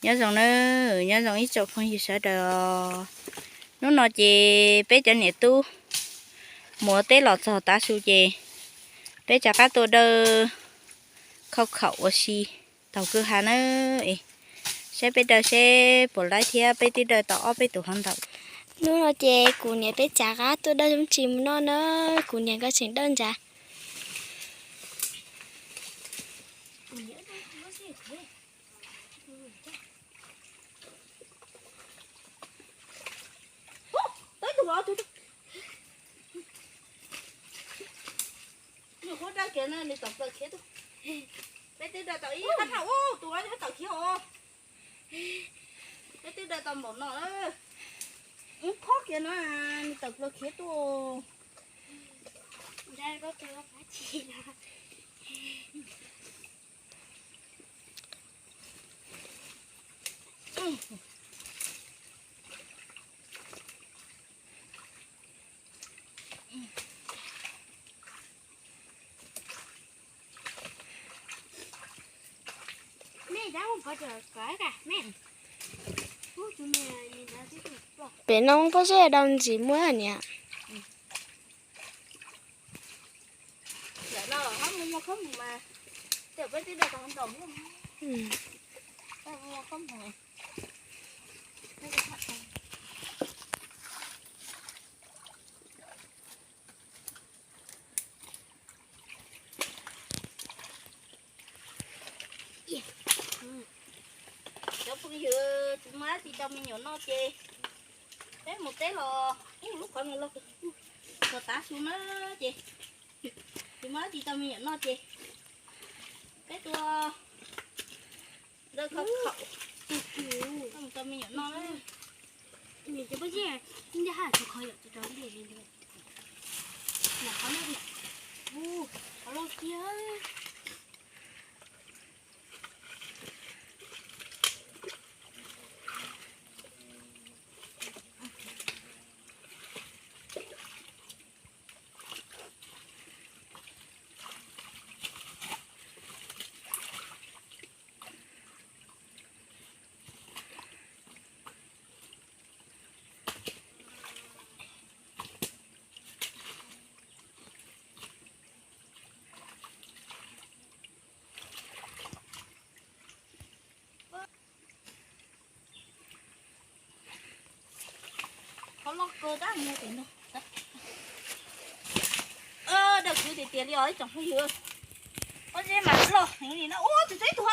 Nyob zoo nawb, nyob zoo ib tsoom phooj ywg sawv daws. Hnub no ces peb cov niam tub mus ua teb los txog tav su ces peb rov qab tuaj dawj khauj khaum ua si taug kwj ha nawb. Saib peb dawj seb puas laib thiab, peb twb dawj tau ob peb tus hov ntawm. Hnub no ces kuv niam peb rov qab tuaj dawj zoo tsis mus noj na, kuv niam nkawd tseem dawj ntsav. Peb twb dawj tau ib qab thaj ub tus tawm khiav os. Peb twb dawj tau npaum no. Ub, khob kiag no, nws tawm plaws khiav tuaj. Pem no pob zeb dau ntsis muab niam. Cov phooj ywg, tsis muaj dab tsi rau me nyuam noj ces peb mus teb los, ub, lub qhov no loj, los tav su na ces tsis muaj dab tsi rau me nyuam noj ces peb tuaj dawj khauj khaum rau me nyuam noj na. Qhov loj kawg tab mus tim no. Dawb kwv tiag tiag li os ib tsoom phooj ywg. Pob zeb mas loj heev li no. Ua tsis tau ib tug,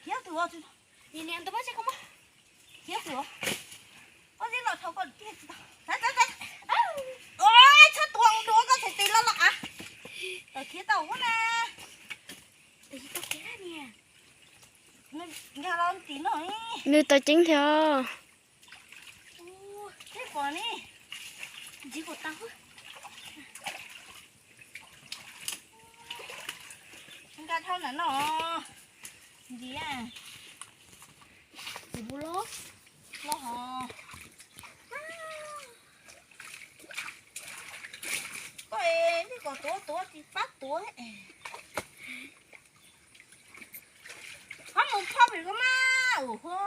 khiav tus, khiav tus, khiav tus. Pob zeb loj dhau koj tiag tsis tau. Txhob tua dua koj txhais tes loj loj av. Khiav tau ua na. Nkag los tim no. Nws tawv ceeb thiab. Thiab pom ni, ntxiv puas tau. Nkag dhau ntawm no. Ntxiv, ntxiv puas loj, loj hos. Koj es nej kom tuav tuav tsis pab tuav. Qhov mus phob pem koj mas ua hua.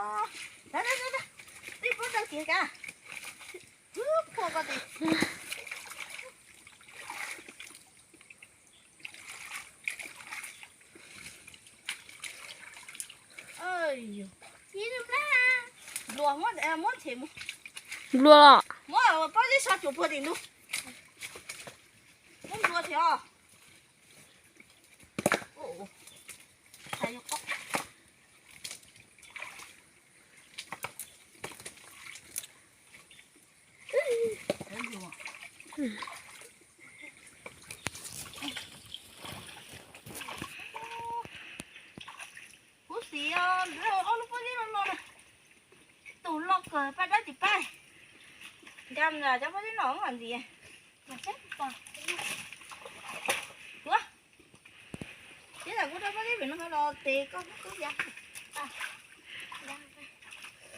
Twb pub rau kiag ka. Phua koj tes. Nplua, muab them mus. Nplua los? Muab pob zeb so cuam puag tim ntug. Muab nplua them os. Kuv xis ob lub pob zeb no no na. Tus loj kawg pab dawb tsis pab. Nkag cov pob zeb no mam ntxiv. Ua, tib tam kuv rau pob zeb pem no los tes koj kub ya.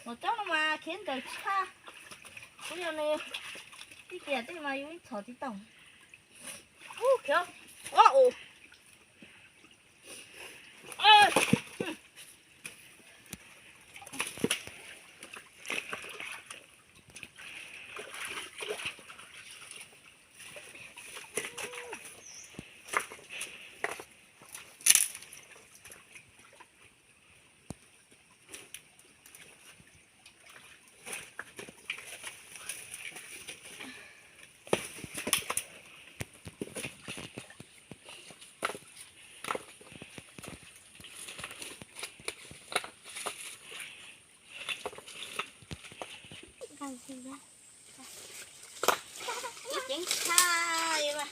Ua tsob no mas khiav nrawm tshaj. Kuv yog nws tib tiam tej mas yus txhom tsis tau. Ub, khiav. Ua, ua. Ceev tshaj li mas.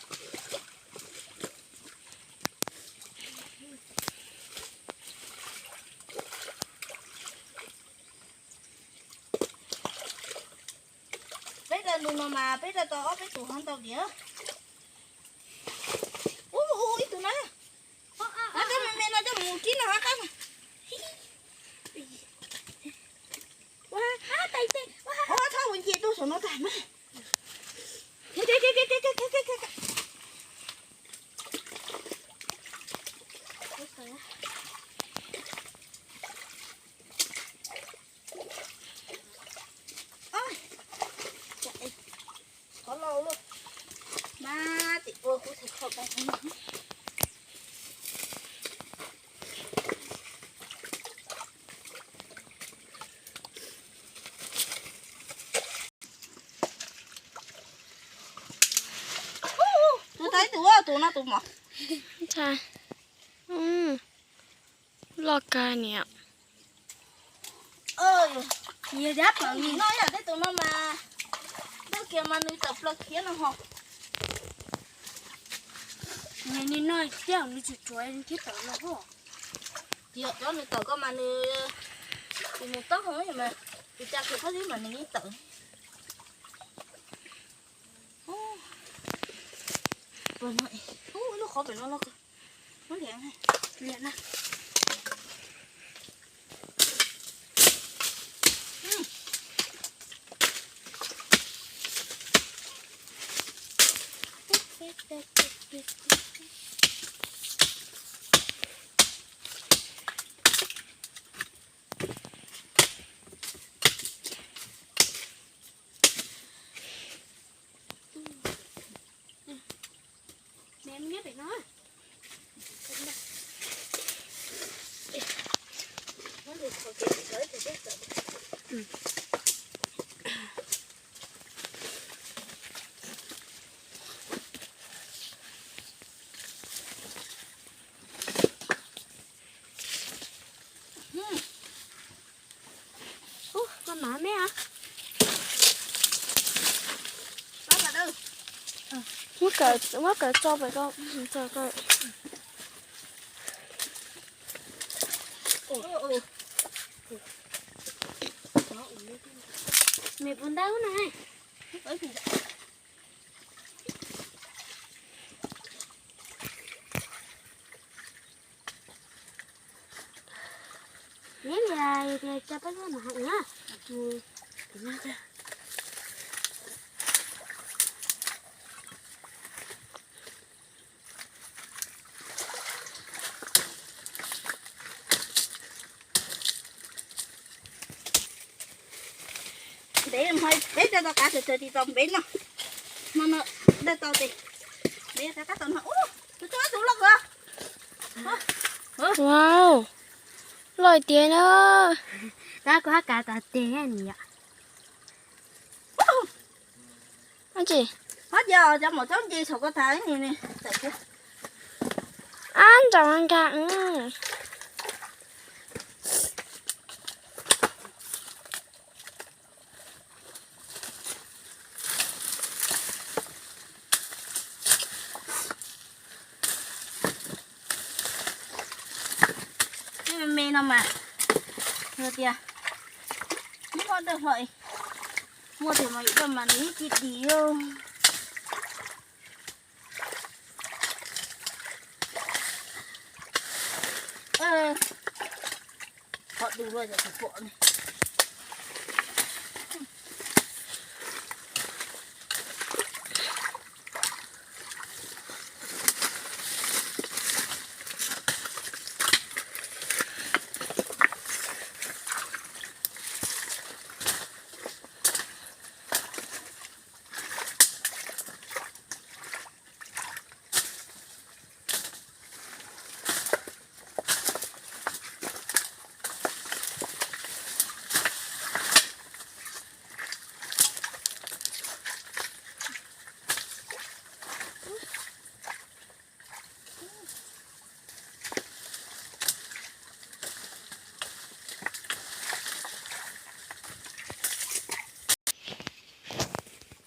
Peb rau ntu no mas peb rau tau ob peb tus ho ntau diam. Ub, ib tug na. Coj me me no coj mus kib no qab. Txhob ua nce tuaj saum no tag mas. Qhov loj luaj. Mas tim ua kuv tsis kho pa. Tus tau ib tug, tus no tus mos. Loj kawg niam. Nws yog tej tus no mas, ntuj kiag mas nws tawm plaws khiav no ho. Nws no thiab nws tsis tsuav thiab tawm los ho. Tias cov nws tawm ko mas nws, nws mus tob hau mas, tus ca khwv qhov xwb mas nws yeej tawm. Lub qhov pem no loj kawg. Muab liam na. Ub, koj mam me a. Muab kawm, muab kawm tso pem ko, tso ko. Me puas ntaub no. Neb tias cov peb lub no hais na. Ntev, peb coj tau qav sawv sawv tsis tau ntev no. Hmo no dawj tau tes, ntev rov qab tau no. Ub, tus tub tus loj kawg. Wow, loj tiag na. Tab kuv hab kav tas tes nws yom. Ab tsi, hab cia cov maum txob nce saum ko tas ni. Ab ntsaum nkag. Tej me me no mas, yog tias muaj dawj hlo, muaj tiag mas yus dawj mas nws yeej ci dim. Qhov du luaj yog tus pom ne.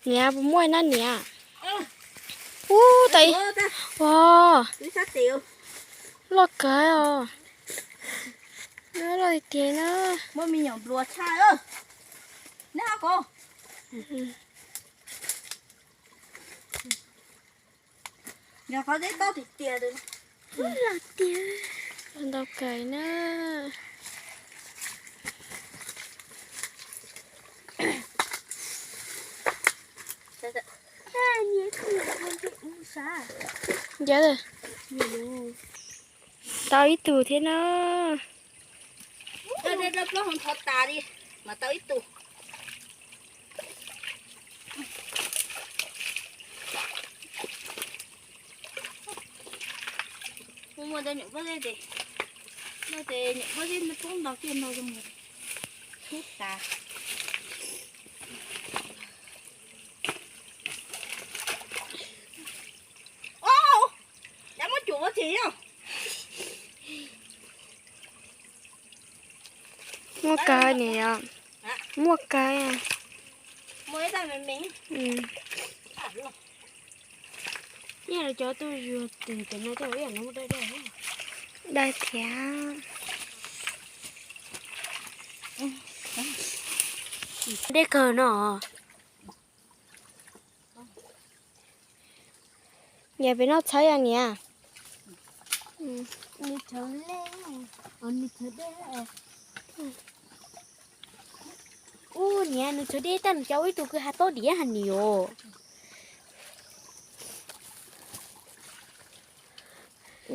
Niam, puas muaj no niam? Ub, tas, ua, loj kawg os. Loj tiag tiag na. Ntau kawg na. Ntawd, tau ib tug thiab na. Plaub hau thov tas li, mas tau ib tug. Kuv muaj cov nyuam pob zeb ces, no ces nyuam pob zeb poob ntau tiaj ntau zoo, tub tas. Os, cas muab cuam ua tsis yog? Muaj kawg niam yom. Muaj kawg. Nyiaj los cov tuaj zuag twg ces no coj ib yam no muaj dawb dawb. Dawb thiab. Deb kawg no. Niam, pem no txhawv yog niam? Ub, niam, nws txhawv deb tag, nws cov ib tug kwj ha tob diav ha niam os.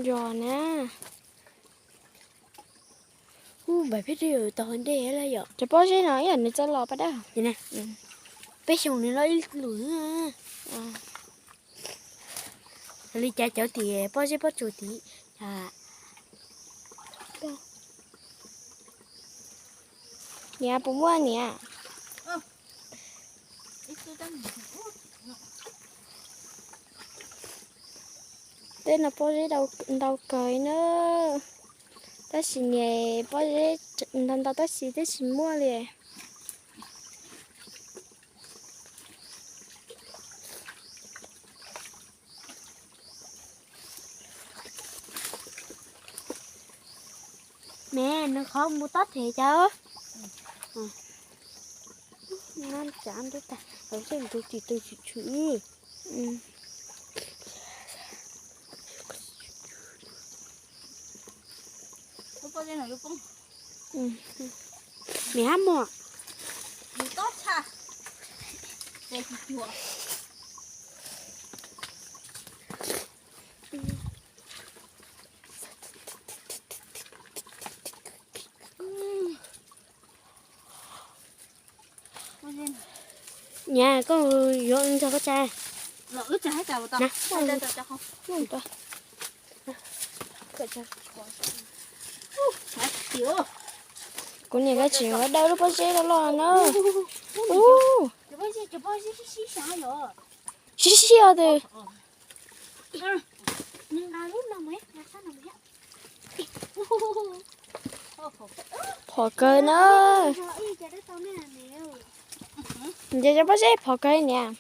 Yog na. Ub, npaim peb twb yog tau ntej lawm yom. Cov pob zeb no ib yam nws txawj los pas dab. Peb xyoo nws los ib lus. Li cas cov tim pob zeb pob tsuas tim. Niam, puas muaj niam? Tej no pob zeb ntau kawg na. Tab sis niam, pob zeb ntau ntau tab sis twb tsis muaj li. Me, nws qhov mus tob them cas. Nab tsav ntub tag, lawv xwb ntug tsis tu tsis tshwm. Niam hab muag. Niam, koj yuav ntog koj tsa. Kuv niam koj tseem yuav dawb lub pob zeb loj loj na. Ub, sib sib os tus. Phom kawg na. Nce cov pob zeb phom kawg niam.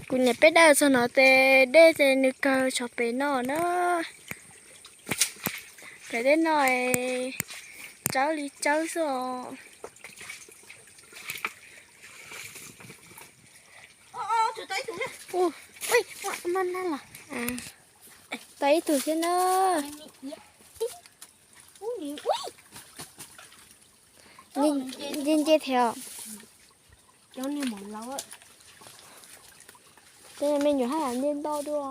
Kuv niam peb dawb txog no ces dej ces nws kawg tshov pem no na. Pem dej no tsawb li tsawb xwb os. Tau ib tug thiab na. Nce nce thiab. Tej me nyuam haj yam nce ntau dua.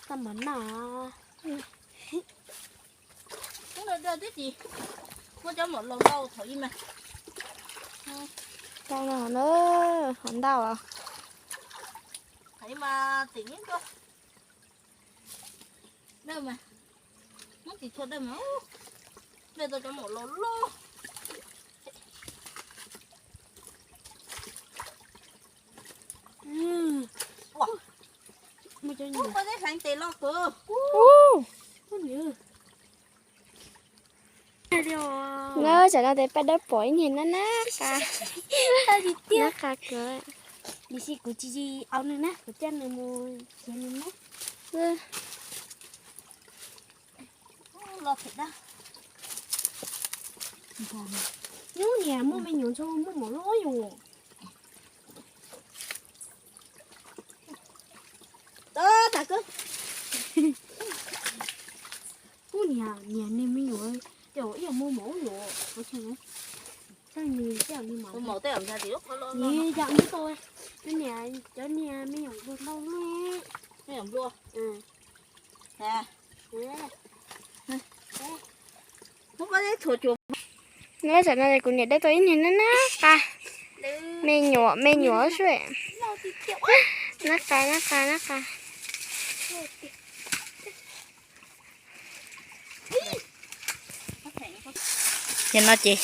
Tau mas na. Muaj cov maum laus ntau thaum ub mas. Tau no na, hov ntau. Thaum ub mas tseem ib ntua. Muab tsis tshua dawj mas, dawj tau cov maum loj loj. Ua, muaj cov nyuam tes loj kawg. Lawv tsam no tes paj dawb pom ib niag nab nab qa, nab qa kawg. Tab sis kuv tsis au nws na, kuv coj nws mus khiav nws na. Loj phem dab. Hnub niam muaj me nyuam ntxhua muaj maum loj yus. Hnub niam niam niag me nyuam, ces ib yam muaj maum ub yus, ua tshee, tshee nws tej yam nws maum, nws yam nws tau, nws niam cov niag me nyuam nplua ntau luaj. Nab tsam no kuv niam dawj tau ib niag nab nab qa, me nyuam me nyuam xwb. Nab qa nab qa nab qa. Ces no ces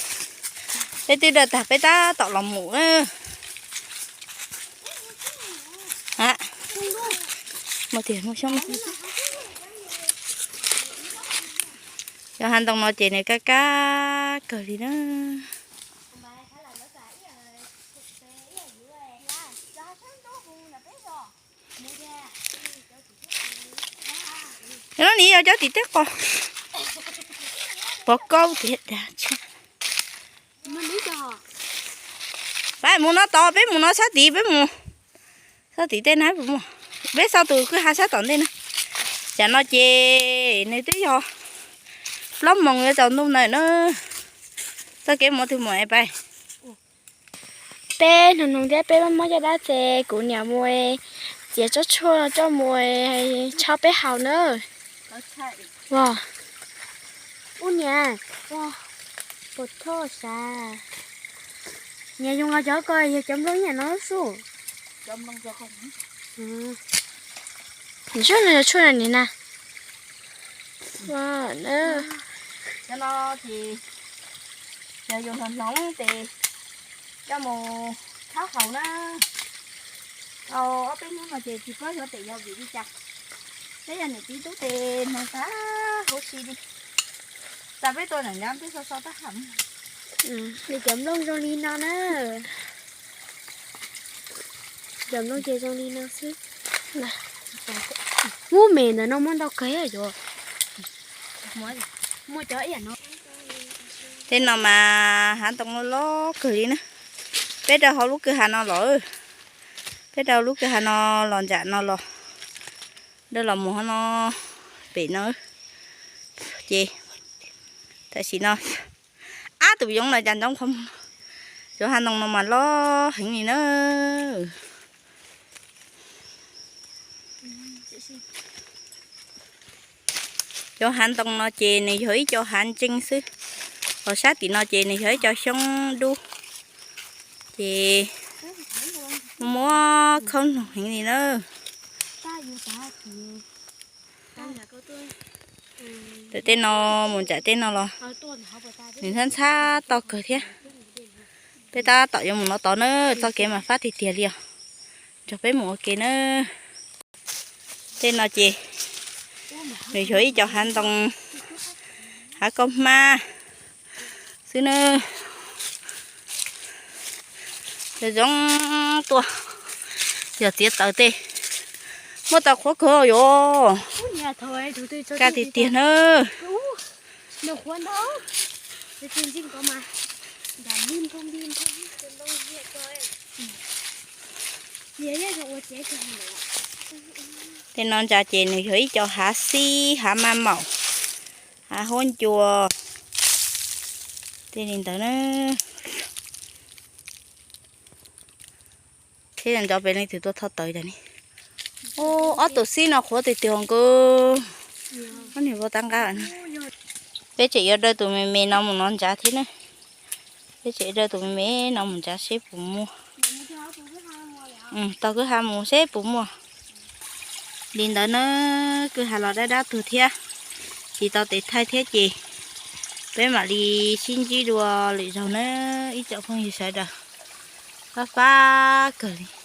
peb twb dawj tag peb tab tom los mus na. Muaj tiag muaj xyoob. Cov hav ntoo no ces nws kaj kab kawg li na. Cov no nws yog cov tim teb qos, pov kaub tiag tiag. Pab mus no tod, peb mus no sab tid, peb mus sab tid tej na, peb mus, peb xauj tus kwj ha sab tom ntej na. Tsam no ces nws twb yog plaub moos yuav tsaus ntuj ntawm na. Txoj kev mus twg mus es pais. Peb hnoos hnoos thiab peb mob mob caj dab ces kuv niam mus txiav tsob tshuaj coj mus tshab peb haus na. Ua, ub niam, ua, puas thoj sav. Niam, zoo los cov ko yog cov nplooj ib yam no xwb. Nws sub no yog tshuaj no nim na. Cov no ces yog yus hnoos hnoos ces coj mus tshab haus na. Tau ob peb hnub no ces tsis paub xyov tes yog vim li cas. Peb yog niam txiv tub ces hnoos tag huv si li. Txawm peb tua nram nrab peb xauj xauj tab ham. Nws cov nplooj zoo li no na. Cov nplooj ces zoo li no xwb. Ub, me ntawm no muaj ntau kawg yuav. Muaj cov ib yam no. Tej no mas hav ntoo loj kawg li na. Peb rau hauv lub kwj ha no los, peb rau lub kwj ha no los ntsam no los, rau los mus hauv no, pem no. Ces tam sim no ab tus yoov no cas ntsoov qhov muag. Cov hav ntoo no mas loj heev li na. Cov hav ntoo no ces nws yog ib co hav ntseeb xwb, hos sab tim no ces nws yog ib co xyoob dub. Ces muab khaub noog heev li na. Ntawm tej no mus ntsam tej no los nws ntxhab ntxhab toj kawg thiab. Peb tab tom yuav mus no tod na, txoj kev mas fab tiag tiag li os. Nrog peb mus ua ke na. Tej no ces nws yog ib co hav ntoo, hav kaub hmab xwb na. Zoo zoo tuaj, yog txiav taws tej muab tau qhuav kawg yuav kaj tiag tiag na. Tej no ntsa ces nws yog ib co hav xib, hav maj maum, hav huab ncua, tej li ntawd na. Thiab nco pem leej twg tuaj thoj taws cas ni. Ob tug xib no qhuav tiag tiag nkaus. Ob niag vau tab nqab. Peb tseem yuav daws tus me me no mus no ntsav thiab na. Peb tseem daws tus me me no mus ntsav seb puas muaj. Tau kwj ha mus seb puas muaj. Li ntawd na, kwj ha los dab dab tuag thiab. Tsis tau tes thaij thiab ces peb mam li sib ntsib dua lwm zaug na ib tsoom phooj ywg sawv daws. Fab fab kawg li.